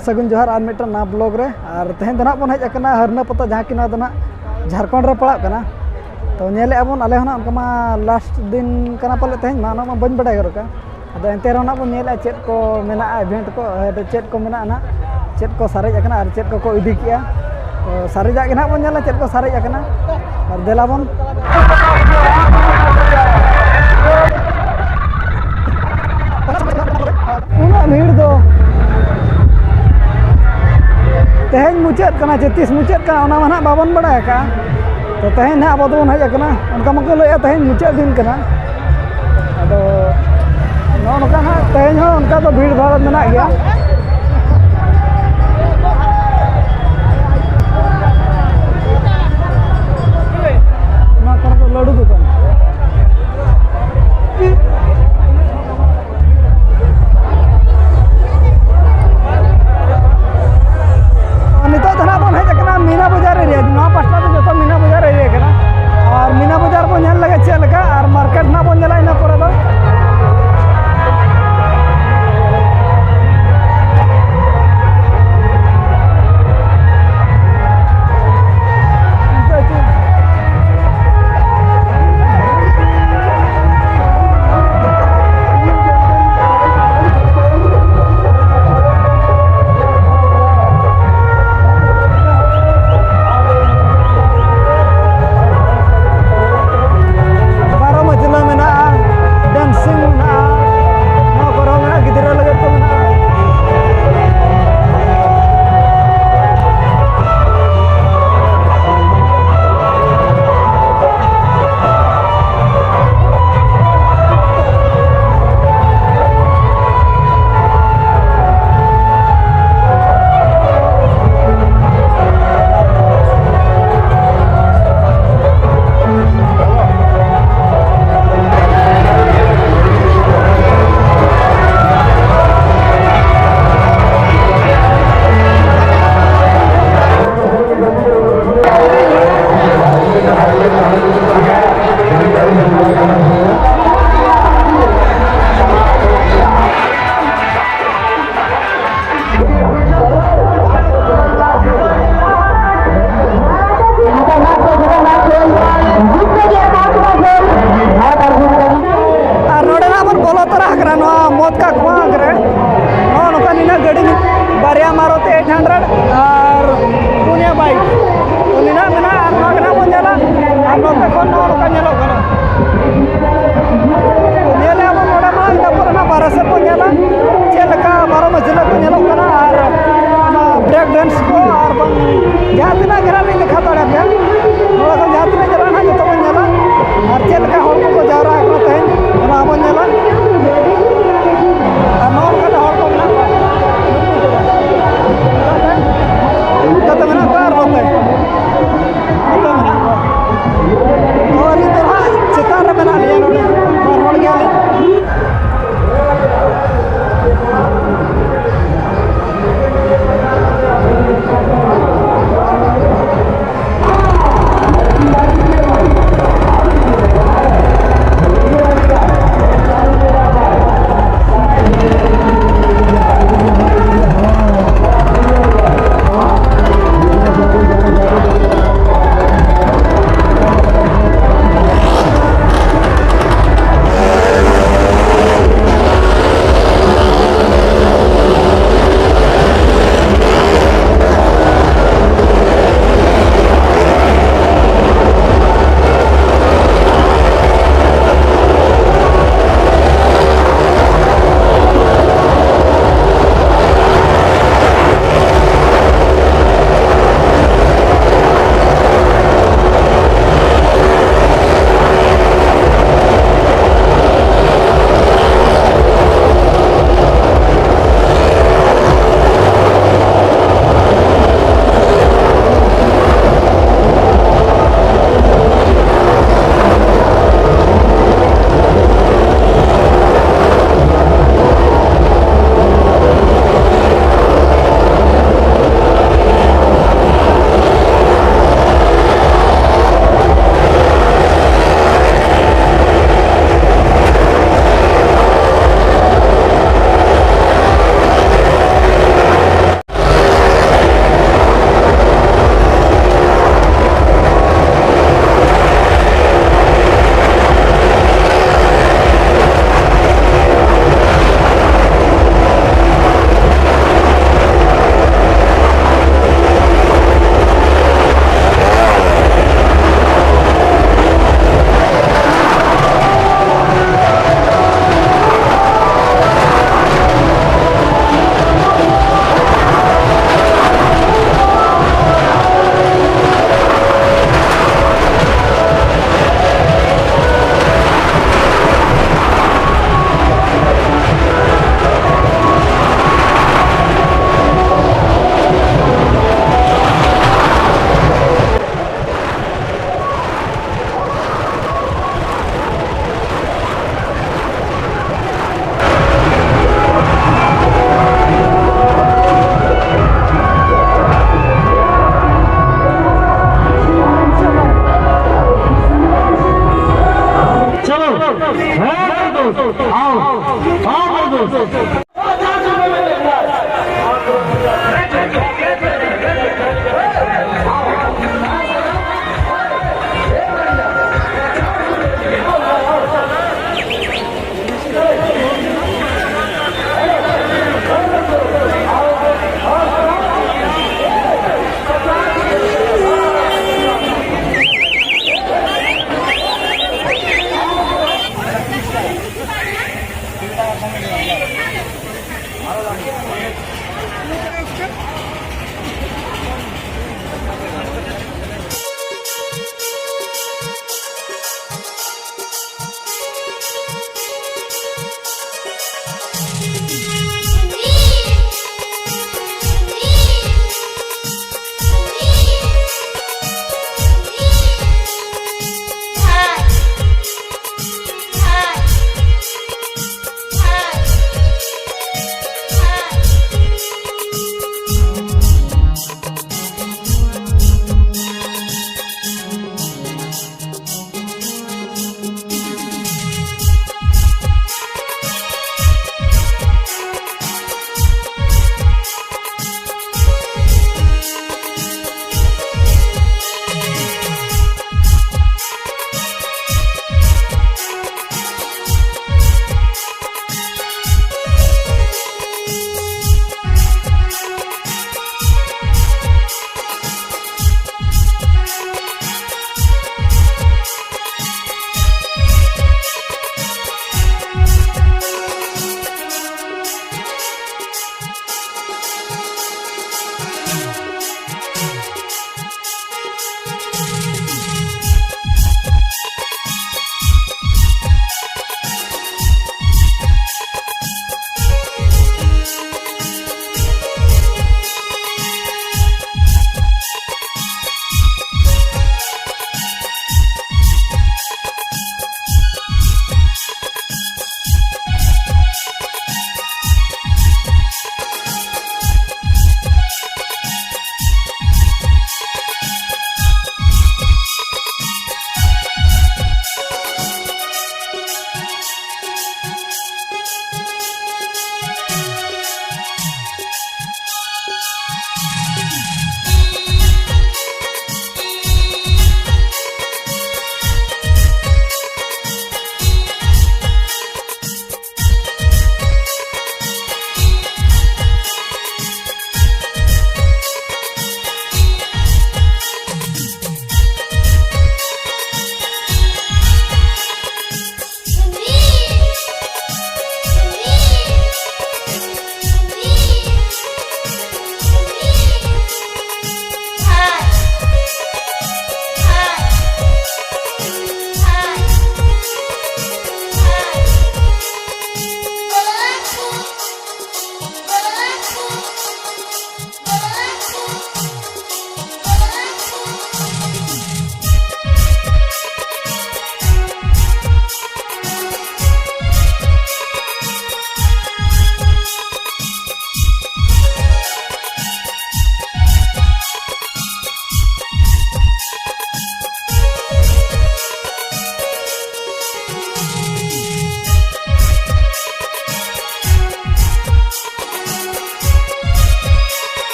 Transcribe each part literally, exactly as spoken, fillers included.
ᱥᱟᱹᱜᱩᱱ ᱡᱚᱦᱟᱨ ᱟᱨ ᱢᱤᱫᱴᱟᱝ ᱱᱟᱣᱟ ᱵᱞᱚᱜ ᱨᱮ᱾ ᱟᱨ ᱛᱮᱦᱮᱧ ᱫᱚ ᱱᱟᱦᱟᱜ ᱵᱚᱱ ᱦᱮᱡ ᱟᱠᱟᱱᱟ ᱦᱟᱹᱨᱱᱟᱹ ᱯᱟᱛᱟ, ᱡᱟᱦᱟᱸ ᱠᱤ ᱱᱚᱣᱟ ᱫᱚ ᱱᱟᱦᱟᱜ ᱡᱷᱟᱲᱠᱷᱚᱸᱰ ᱨᱮ ᱯᱟᱲᱟᱜ ᱠᱟᱱᱟ᱾ ᱛᱚ ᱧᱮᱞᱮᱫᱼᱟ ᱵᱚᱱ, ᱟᱞᱮ ᱦᱚᱸ ᱱᱟᱦᱟᱜ ᱚᱱᱠᱟ ᱢᱟ ᱞᱟᱥᱴ ᱫᱤᱱ ᱠᱟᱱᱟ ᱯᱟᱞᱮ ᱛᱮᱦᱮᱧ ᱢᱟ, ᱚᱱᱟ ᱢᱟ ᱵᱟᱹᱧ ᱵᱟᱰᱟᱭ ᱜᱚᱫ ᱟᱠᱟᱫᱼᱟ᱾ ᱟᱫᱚ ᱮᱱᱛᱮ ᱨᱮᱦᱚᱸ ᱱᱟᱦᱟᱜ ᱵᱚᱱ ᱧᱮᱞᱮᱫᱼᱟ ᱪᱮᱫ ᱠᱚ ᱢᱮᱱᱟᱜᱼᱟ, ᱤᱵᱷᱮᱱᱴ ᱠᱚ, ᱟᱨ ᱪᱮᱫ ᱠᱚ ᱢᱮᱱᱟᱜᱼᱟ ᱱᱟᱦᱟᱜ, ᱪᱮᱫ ᱠᱚ ᱥᱟᱨᱮᱡ ᱟᱠᱟᱱᱟ ᱟᱨ ᱪᱮᱫ ᱠᱚᱠᱚ ᱤᱫᱤ ᱠᱮᱜᱼᱟ᱾ ᱛᱚ ᱥᱟᱨᱮᱡᱟᱜ ᱜᱮ ᱱᱟᱦᱟᱜ ᱵᱚᱱ ᱧᱮᱞᱟ ᱪᱮᱫ ᱠᱚ ᱥᱟᱨᱮᱡ ᱟᱠᱟᱱᱟ᱾ ᱟᱨ ᱫᱮᱞᱟ ᱵᱚᱱ ᱩᱱᱟᱹᱜ ᱵᱷᱤᱲ ᱫᱚ᱾ ᱛᱮᱦᱮᱧ ᱢᱩᱪᱟᱹᱫ ᱠᱟᱱᱟ ᱪᱮ ᱛᱤᱥ ᱢᱩᱪᱟᱹᱫ ᱠᱟᱱᱟ, ᱚᱱᱟ ᱢᱟ ᱱᱟᱦᱟᱜ ᱵᱟᱵᱚᱱ ᱵᱟᱲᱟᱭ ᱟᱠᱟᱫᱼᱟ᱾ ᱛᱚ ᱛᱮᱦᱮᱧ ᱱᱟᱦᱟᱜ ᱟᱵᱚ ᱫᱚᱵᱚᱱ ᱦᱮᱡ ᱟᱠᱟᱱᱟ, ᱚᱱᱠᱟ ᱢᱟᱠᱚ ᱞᱟᱹᱭᱮᱫᱼᱟ ᱛᱮᱦᱮᱧ ᱢᱩᱪᱟᱹᱫ ᱫᱤᱱ ᱠᱟᱱᱟ᱾ ᱟᱫᱚ ᱱᱚᱜᱼᱚ ᱱᱚᱝᱠᱟ ᱱᱟᱦᱟᱜ ᱛᱮᱦᱮᱧ ᱦᱚᱸ ᱚᱱᱠᱟ ᱫᱚ ᱵᱷᱤᱲ ᱵᱷᱟᱲ ᱢᱮᱱᱟᱜ ᱜᱮᱭᱟ᱾ ᱱᱚᱣᱟ ᱠᱚᱨᱮ ᱫᱚ ᱞᱟᱹᱰᱩ ᱫᱚᱠᱟᱱ᱾ ᱱᱤᱛᱚᱜ ᱫᱚ ᱱᱟᱦᱟᱜ ᱵᱚᱱ ᱦᱮᱡ ᱟᱠᱟᱱᱟ ᱢᱤᱱᱟ ᱵᱟᱡᱟᱨ ᱮᱨᱤᱭᱟ᱾ ᱱᱚᱣᱟ ᱯᱟᱥᱴᱟ ᱫᱚ ᱡᱚᱛᱚ ᱢᱤᱱᱟ ᱵᱟᱡᱟᱨ ᱮᱨᱤᱭᱟ ᱠᱟᱱᱟ᱾ ᱟᱨ ᱢᱤᱱᱟ ᱵᱟᱡᱟᱨ ᱵᱚᱱ ᱧᱮᱞ ᱞᱮᱜᱮ ᱪᱮᱫ ᱞᱮᱠᱟ, ᱟᱨ ᱢᱟᱨᱠᱮᱴ ᱱᱟᱦᱟᱜ ᱵᱚᱱ ᱧᱮᱞᱟ ᱤᱱᱟᱹ ᱯᱚᱨᱮ ᱫᱚ᱾ ᱵᱟᱨᱭᱟ ᱢᱟᱨᱩᱛᱤ eight hundred ᱟᱨ ᱯᱩᱱᱭᱟ ᱵᱟᱭᱤᱠ ᱱᱤᱱᱟᱹᱜ ᱢᱮᱱᱟᱜᱼᱟ᱾ ᱟᱨ ᱱᱚᱣᱟ ᱜᱮ ᱱᱟᱜ ᱵᱚᱱ ᱧᱮᱞᱟ᱾ ᱟᱨ ᱱᱚᱛᱮ ᱠᱷᱚᱱ ᱱᱚᱜᱼᱚ ᱱᱚᱝᱠᱟ ᱧᱮᱞᱚᱜ ᱠᱟᱱᱟ᱾ ᱧᱮᱞᱮᱜᱼᱟ ᱵᱚᱱ ᱱᱚᱰᱮ ᱢᱟ, ᱤᱱᱟᱹ ᱯᱚᱨᱮ ᱱᱟᱜ ᱵᱟᱨᱦᱮ ᱥᱮᱫ ᱵᱚᱱ ᱧᱮᱞᱟ ᱪᱮᱫ ᱞᱮᱠᱟ ᱵᱟᱨᱚ ᱢᱟᱹᱡᱷᱤ ᱠᱚ ᱧᱮᱞᱚᱜ ᱠᱟᱱᱟ ᱟᱨ ᱚᱱᱟ ᱵᱨᱮᱠ ᱰᱮᱱᱥ ᱠᱚ ᱟᱨ ᱵᱟᱝ ᱡᱟᱦᱟᱸ ᱛᱤᱱᱟᱹᱜ ᱜᱮ ᱱᱟᱜ ᱞᱤᱧ ᱫᱮᱠᱷᱟᱣ ᱫᱟᱲᱮᱭᱟᱯᱮᱭᱟ᱾ ᱱᱚᱰᱮ ᱠᱷᱚᱱ ᱡᱟᱦᱟᱸ ᱛᱤᱱᱟᱹᱜ ᱧᱮᱞᱚᱜᱼᱟ ᱱᱟᱜ ᱡᱚᱛᱚ ᱵᱚᱱ ᱧᱮᱞᱟ ᱟᱨ ᱪᱮᱫ ᱞᱮᱠᱟ ᱦᱚᱲ ᱠᱚᱠᱚ ᱡᱟᱣᱨᱟ ᱟᱠᱟᱱᱟ ᱛᱮᱦᱮᱧ ᱚᱱᱟ ᱦᱚᱸᱵᱚᱱ ᱧᱮᱞᱟ᱾ ᱟᱨ ᱱᱚᱜᱼᱚ ᱱᱚᱝᱠᱟ ᱦᱚᱲ ᱠᱚ ᱢᱮᱱᱟᱜ ᱠᱚᱣᱟ᱾ ᱱᱚᱛᱮ ᱢᱮᱱᱟᱜ ᱠᱚᱣᱟ ᱟᱨ ᱱᱚᱛᱮ᱾ ᱱᱚᱛᱮ ᱢᱮᱱᱟᱜ ᱠᱚᱣᱟ᱾ ᱛᱚ ᱟᱹᱞᱤᱧ ᱫᱚ ᱦᱟᱸᱜ ᱪᱮᱛᱟᱱ ᱨᱮ ᱢᱮᱱᱟᱜ ᱞᱤᱧᱟ ᱱᱚᱰᱮ᱾ ᱵᱟᱨ ᱦᱚᱲ ᱜᱮᱭᱟᱞᱮ᱾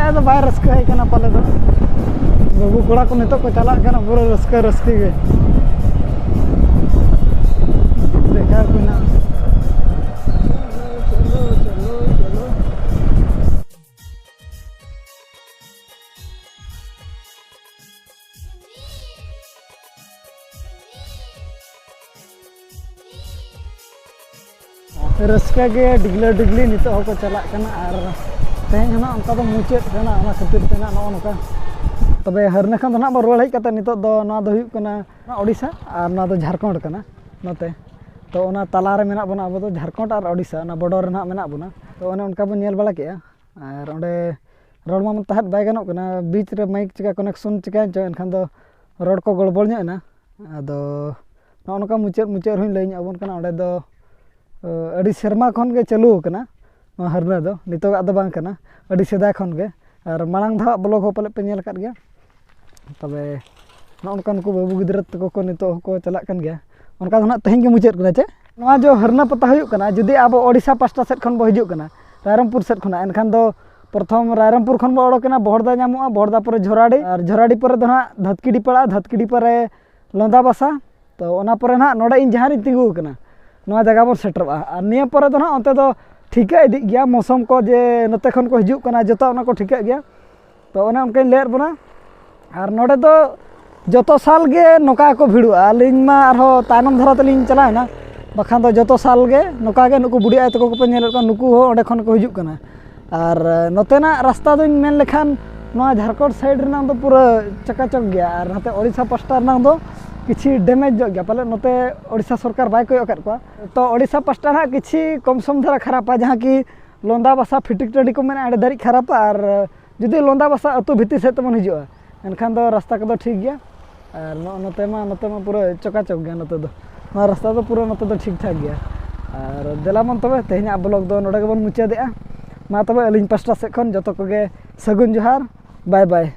ᱟᱫᱚ ᱵᱟᱭ ᱨᱟᱹᱥᱠᱟᱹ ᱦᱮᱡ ᱠᱟᱱᱟ ᱯᱟᱞᱮ ᱫᱚ᱾ ᱵᱟᱹᱵᱩ ᱠᱚᱲᱟ ᱠᱚ ᱱᱤᱛᱚᱜ ᱠᱚ ᱪᱟᱞᱟᱜ ᱠᱟᱱᱟ ᱯᱩᱨᱟᱹ ᱨᱟᱹᱥᱠᱟᱹ ᱨᱟᱹᱥᱠᱤ ᱜᱮ᱾ ᱫᱮᱠᱷᱟ ᱠᱚ ᱦᱮᱱᱟᱜ᱾ ᱨᱟᱹᱥᱠᱟᱹ ᱜᱮ ᱰᱤᱜᱽᱞᱟᱹ ᱰᱤᱜᱽᱞᱤ ᱱᱤᱛᱚᱜ ᱦᱚᱸᱠᱚ ᱪᱟᱞᱟᱜ ᱠᱟᱱᱟ᱾ ᱟᱨ ᱛᱮᱦᱮᱧ ᱦᱚᱸ ᱱᱟᱜ ᱚᱱᱠᱟ ᱫᱚ ᱢᱩᱪᱟᱹᱫ ᱠᱟᱱᱟ, ᱚᱱᱟ ᱠᱷᱟᱹᱛᱤᱨ ᱛᱮ ᱱᱟᱜ ᱱᱚᱜᱼᱚ ᱱᱚᱝᱠᱟ᱾ ᱛᱚᱵᱮ ᱦᱟᱹᱨᱱᱟᱹ ᱠᱷᱚᱱ ᱫᱚ ᱱᱟᱜ ᱵᱚᱱ ᱨᱩᱣᱟᱹᱲ ᱦᱮᱡ ᱠᱟᱛᱮ ᱱᱤᱛᱚᱜ ᱫᱚ ᱱᱚᱣᱟ ᱫᱚ ᱦᱩᱭᱩᱜ ᱠᱟᱱᱟ ᱳᱰᱤᱥᱟ ᱟᱨ ᱱᱚᱣᱟ ᱫᱚ ᱡᱷᱟᱲᱠᱷᱚᱸᱰ ᱠᱟᱱᱟ ᱱᱚᱛᱮ᱾ ᱛᱚ ᱚᱱᱟ ᱛᱟᱞᱟ ᱨᱮ ᱢᱮᱱᱟᱜ ᱵᱚᱱᱟ ᱟᱵᱚ ᱫᱚ ᱡᱷᱟᱲᱠᱷᱚᱸᱰ ᱟᱨ ᱳᱰᱤᱥᱟ, ᱚᱱᱟ ᱵᱚᱰᱚᱨ ᱨᱮ ᱱᱟᱜ ᱢᱮᱱᱟᱜ ᱵᱚᱱᱟ᱾ ᱛᱚ ᱚᱱᱮ ᱚᱱᱠᱟ ᱵᱚᱱ ᱧᱮᱞ ᱵᱟᱲᱟ ᱠᱮᱜᱼᱟ᱾ ᱟᱨ ᱚᱸᱰᱮ ᱨᱚᱲ ᱢᱟ ᱛᱟᱦᱮᱸᱫ ᱵᱟᱭ ᱜᱟᱱᱚᱜ ᱠᱟᱱᱟ, ᱵᱤᱪ ᱨᱮ ᱢᱟᱭᱤᱠ ᱪᱤᱠᱟ ᱠᱚᱱᱮᱠᱥᱚᱱ ᱪᱤᱠᱟᱹᱭᱮᱱ ᱪᱚ, ᱮᱱᱠᱷᱟᱱ ᱫᱚ ᱨᱚᱲ ᱠᱚ ᱜᱚᱲᱵᱚᱲ ᱧᱚᱜ ᱮᱱᱟ᱾ ᱟᱫᱚ ᱱᱚᱜᱼᱚ ᱱᱚᱝᱠᱟ ᱢᱩᱪᱟᱹᱫ ᱢᱩᱪᱟᱹᱫ ᱨᱮᱦᱚᱸᱧ ᱞᱟᱹᱭ ᱧᱚᱜ ᱟᱵᱚᱱ ᱠᱟᱱᱟ᱾ ᱚᱸᱰᱮ ᱫᱚ ᱟᱹᱰᱤ ᱥᱮᱨᱢᱟ ᱠᱷᱚᱱ ᱜᱮ ᱪᱟᱹᱞᱩ ᱟᱠᱟᱱᱟ ᱱᱚᱣᱟ ᱦᱟᱹᱨᱱᱟᱹ ᱫᱚ, ᱱᱤᱛᱚᱜᱟᱜ ᱫᱚ ᱵᱟᱝ ᱠᱟᱱᱟ, ᱟᱹᱰᱤ ᱥᱮᱫᱟᱭ ᱠᱷᱚᱱ ᱜᱮ᱾ ᱟᱨ ᱢᱟᱲᱟᱝ ᱫᱷᱟᱣᱟᱜ ᱵᱞᱚᱜ ᱦᱚᱸ ᱯᱟᱞᱮ ᱯᱮ ᱧᱮᱞ ᱟᱠᱟᱫ ᱜᱮᱭᱟ᱾ ᱛᱚᱵᱮ ᱱᱚᱜᱼᱚ ᱱᱚᱝᱠᱟ ᱱᱩᱠᱩ ᱵᱟᱹᱵᱩ ᱜᱤᱫᱽᱨᱟᱹ ᱛᱟᱠᱚ ᱠᱚ ᱱᱤᱛᱚᱜ ᱦᱚᱸᱠᱚ ᱪᱟᱞᱟᱜ ᱠᱟᱱ ᱜᱮᱭᱟ᱾ ᱚᱱᱠᱟ ᱫᱚ ᱱᱟᱜ ᱛᱮᱦᱮᱧ ᱜᱮ ᱢᱩᱪᱟᱹᱫ ᱠᱟᱱᱟ ᱪᱮ? ᱱᱚᱣᱟ ᱡᱚ ᱦᱟᱹᱨᱱᱟᱹ ᱯᱟᱛᱟ ᱦᱩᱭᱩᱜ ᱠᱟᱱᱟ, ᱡᱩᱫᱤ ᱟᱵᱚ ᱳᱰᱤᱥᱟ ᱯᱟᱥᱴᱟ ᱥᱮᱫ ᱠᱷᱚᱱ ᱵᱚ ᱦᱤᱡᱩᱜ ᱠᱟᱱᱟ, ᱨᱟᱭᱨᱚᱝᱯᱩᱨ ᱥᱮᱫ ᱠᱷᱚᱱᱟᱜ, ᱮᱱᱠᱷᱟᱱ ᱫᱚ ᱯᱨᱚᱛᱷᱚᱢ ᱨᱟᱭᱨᱚᱝᱯᱩᱨ ᱠᱷᱚᱱ ᱵᱚ ᱚᱰᱚᱠᱮᱱᱟ, ᱵᱚᱦᱚᱲᱫᱟ ᱧᱟᱢᱚᱜᱼᱟ, ᱵᱚᱦᱚᱲᱫᱟ ᱯᱚᱨᱮ ᱡᱷᱚᱨᱟᱰᱤ, ᱟᱨ ᱡᱷᱚᱨᱟᱰᱤ ᱯᱚᱨᱮ ᱫᱚ ᱱᱟᱜ ᱫᱷᱟᱛᱠᱤᱰᱤ ᱯᱟᱲᱟᱜᱼᱟ, ᱫᱷᱟᱛᱠᱤᱰᱤ ᱯᱚᱨᱮ ᱞᱚᱸᱫᱟ ᱵᱟᱥᱟ᱾ ᱛᱚ ᱚᱱᱟ ᱯᱚᱨᱮ ᱱᱟᱜ ᱱᱚᱰᱮ ᱤᱧ ᱡᱟᱦᱟᱸ ᱨᱤᱧ ᱛᱤᱸᱜᱩ ᱟᱠᱟᱱᱟ, ᱱᱚᱣᱟ ᱡᱟᱭᱜᱟ ᱵᱚᱱ ᱥᱮᱴᱮᱨᱚᱜᱼᱟ᱾ ᱟᱨ ᱱᱤᱭᱟᱹ ᱯᱚᱨᱮ ᱫᱚ ᱱᱟᱜ ᱚᱱᱛᱮ ᱫᱚ ᱴᱷᱤᱠᱟᱹ ᱤᱫᱤᱜ ᱜᱮᱭᱟ, ᱢᱳᱥᱚᱢ ᱠᱚ ᱡᱮ ᱱᱚᱛᱮ ᱠᱷᱚᱱ ᱠᱚ ᱦᱤᱡᱩᱜ ᱠᱟᱱᱟ, ᱡᱚᱛᱚ ᱚᱱᱟ ᱠᱚ ᱴᱷᱤᱠᱟᱹᱜ ᱜᱮᱭᱟ᱾ ᱛᱚ ᱚᱱᱮ ᱚᱱᱠᱟᱧ ᱞᱟᱹᱭᱟᱫ ᱵᱚᱱᱟ᱾ ᱟᱨ ᱱᱚᱰᱮ ᱫᱚ ᱡᱚᱛᱚ ᱥᱟᱞ ᱜᱮ ᱱᱚᱝᱠᱟ ᱜᱮᱠᱚ ᱵᱷᱤᱲᱚᱜᱼᱟ᱾ ᱟᱹᱞᱤᱧ ᱢᱟ ᱟᱨᱦᱚᱸ ᱛᱟᱭᱱᱚᱢ ᱫᱷᱟᱨᱟ ᱛᱮᱞᱤᱧ ᱪᱟᱞᱟᱣᱮᱱᱟ, ᱵᱟᱠᱷᱟᱱ ᱫᱚ ᱡᱚᱛᱚ ᱥᱟᱞ ᱜᱮ ᱱᱚᱝᱠᱟ ᱜᱮ ᱱᱩᱠᱩ ᱵᱩᱰᱷᱤ ᱟᱭᱳ ᱛᱟᱠᱚ ᱠᱚᱯᱮ ᱧᱮᱞᱮᱫ ᱠᱚᱣᱟ, ᱱᱩᱠᱩ ᱦᱚᱸ ᱚᱸᱰᱮ ᱠᱷᱚᱱ ᱠᱚ ᱦᱤᱡᱩᱜ ᱠᱟᱱᱟ᱾ ᱟᱨ ᱱᱚᱛᱮᱱᱟᱜ ᱨᱟᱥᱛᱟ ᱫᱚᱧ ᱢᱮᱱ ᱞᱮᱠᱷᱟᱱ ᱱᱚᱣᱟ ᱡᱷᱟᱲᱠᱷᱚᱸᱰ ᱥᱟᱭᱤᱰ ᱨᱮᱱᱟᱜ ᱫᱚ ᱯᱩᱨᱟᱹ ᱪᱟᱠᱟᱪᱚᱠ ᱜᱮᱭᱟ, ᱟᱨ ᱱᱚᱛᱮ ᱳᱰᱤᱥᱟ ᱯᱟᱥᱴᱟ ᱨᱮᱱᱟᱜ ᱫᱚ ᱠᱤᱪᱷᱤ ᱰᱮᱢᱮᱡᱽ ᱧᱚᱜ ᱜᱮᱭᱟ, ᱯᱟᱞᱮ ᱱᱚᱛᱮ ᱳᱰᱤᱥᱟ ᱥᱚᱨᱠᱟᱨ ᱵᱟᱭ ᱠᱚᱭᱚᱜ ᱟᱠᱟᱫ ᱠᱚᱣᱟ᱾ ᱛᱚ ᱳᱰᱤᱥᱟ ᱯᱟᱥᱴᱟ ᱨᱮᱱᱟᱜ ᱠᱤᱪᱷᱤ ᱠᱚᱢ ᱥᱚᱢ ᱫᱷᱟᱨᱟ ᱠᱷᱟᱨᱟᱯᱟ, ᱡᱟᱦᱟᱸ ᱠᱤ ᱞᱚᱸᱫᱟ ᱵᱟᱥᱟ ᱯᱷᱤᱴᱤᱠ ᱴᱟᱺᱰᱤ ᱠᱚ ᱢᱮᱱᱟ, ᱚᱸᱰᱮ ᱫᱷᱟᱹᱨᱤᱡ ᱠᱷᱟᱨᱟᱯᱟ᱾ ᱟᱨ ᱡᱩᱫᱤ ᱞᱚᱸᱫᱟ ᱵᱟᱥᱟ ᱟᱹᱛᱩ ᱵᱷᱤᱛᱤᱨ ᱥᱮᱫ ᱛᱮᱵᱚᱱ ᱦᱤᱡᱩᱜᱼᱟ, ᱮᱱᱠᱷᱟᱱ ᱫᱚ ᱨᱟᱥᱛᱟ ᱠᱚᱫᱚ ᱴᱷᱤᱠ ᱜᱮᱭᱟ᱾ ᱟᱨ ᱱᱚᱜᱼᱚ ᱱᱚᱛᱮ ᱢᱟ, ᱱᱚᱛᱮ ᱢᱟ ᱯᱩᱨᱟᱹ ᱪᱚᱠᱟᱪᱚᱠ ᱜᱮᱭᱟ ᱱᱚᱛᱮ ᱫᱚ᱾ ᱱᱚᱣᱟ ᱨᱟᱥᱛᱟ ᱫᱚ ᱯᱩᱨᱟᱹ ᱱᱚᱛᱮ ᱫᱚ ᱴᱷᱤᱠ ᱴᱷᱟᱠ ᱜᱮᱭᱟ᱾ ᱟᱨ ᱫᱮᱞᱟ ᱢᱚᱱ ᱛᱚᱵᱮ ᱛᱮᱦᱮᱧᱟᱜ ᱵᱞᱚᱜ ᱫᱚ ᱱᱚᱰᱮ ᱜᱮᱵᱚᱱ ᱢᱩᱪᱟᱹᱫᱮᱜᱼᱟ᱾ ᱢᱟ ᱛᱚᱵᱮ ᱟᱹᱞᱤᱧ ᱯᱟᱥᱴᱟ ᱥᱮᱫ ᱠᱷᱚᱱ ᱡᱚᱛᱚ ᱠᱚᱜᱮ ᱥᱟᱹᱜᱩᱱ ᱡᱚᱦᱟᱨ, ᱵᱟᱭ ᱵᱟᱭ᱾